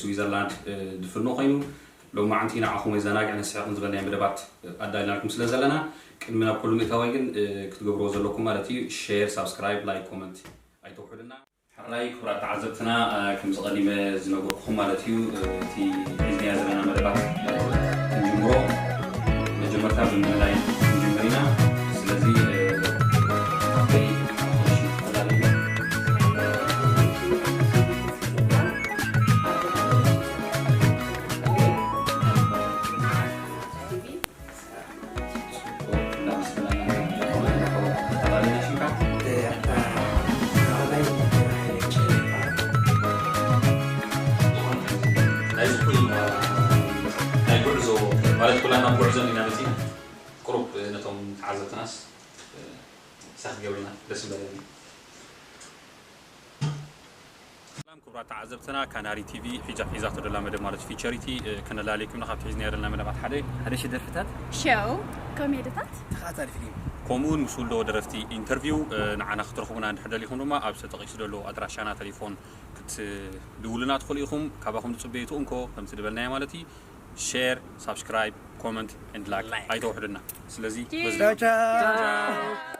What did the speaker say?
ስዊዘርላንድ ድፍኖ ኮይኑ ሎማዓንቲ ንዓኹም የዘናግዕ ነስሕቕን ዝበልናዮ መደባት ኣዳልናልኩም ስለ ዘለና ቅድሚ ናብ ኩሉ ምእታዋይ ግን ክትገብርዎ ዘለኩም ማለት እዩ ሼር ሳብስክራይብ ላይክ ኮመንት ኣይተውሕዱና። ሕራይ ክቡራት ተዓዘብትና ከምዚ ቀዲመ ዝነገርኩኹም ማለት እዩ እቲ ሒዝናዮ ዘለና መደባት ክንጅምሮ መጀመርታ ብምልላይ ክንጅምር ኢና። ስለዚ ናይ ጉዕዞ ማለት ኩላና ጉዕዞ ኢና መፂና ቁሩብ ነቶም ተዓዘብትናስ ሳክ ገብርና ደስ በለኒ። ሰላም ክቡራት ተዓዘብትና ካናሪ ቲቪ ሒዛ ሒዛቶ ደላ መደብ ማለት ፊቸሪቲ ከነላልየኩም ኢና ካብቲ ሒዝናዮ ደለና መደባት ሓደ ሓደ ሽደርፍታት ሸው ኮሜድታት ተኸታታሊ ፊልም ከምኡ እውን ምስ ውልዶ ደረፍቲ ኢንተርቪው ንዓና ክትረኽቡና እንድሕር ደሊኹም ድማ ኣብ ተጠቂሱ ዘሎ ኣድራሻና ቴሌፎን ክትድውሉና ትኽእሉ ኢኹም። ካባኹም ዝፅበየቱ እንኮ ከምቲ ዝበልናዮ ማለት እዩ ሼር ሳብስክራይብ ኮመንት ኤንድ ላይክ ኣይተውሕዱና። ስለዚ በዚ ቻው ቻው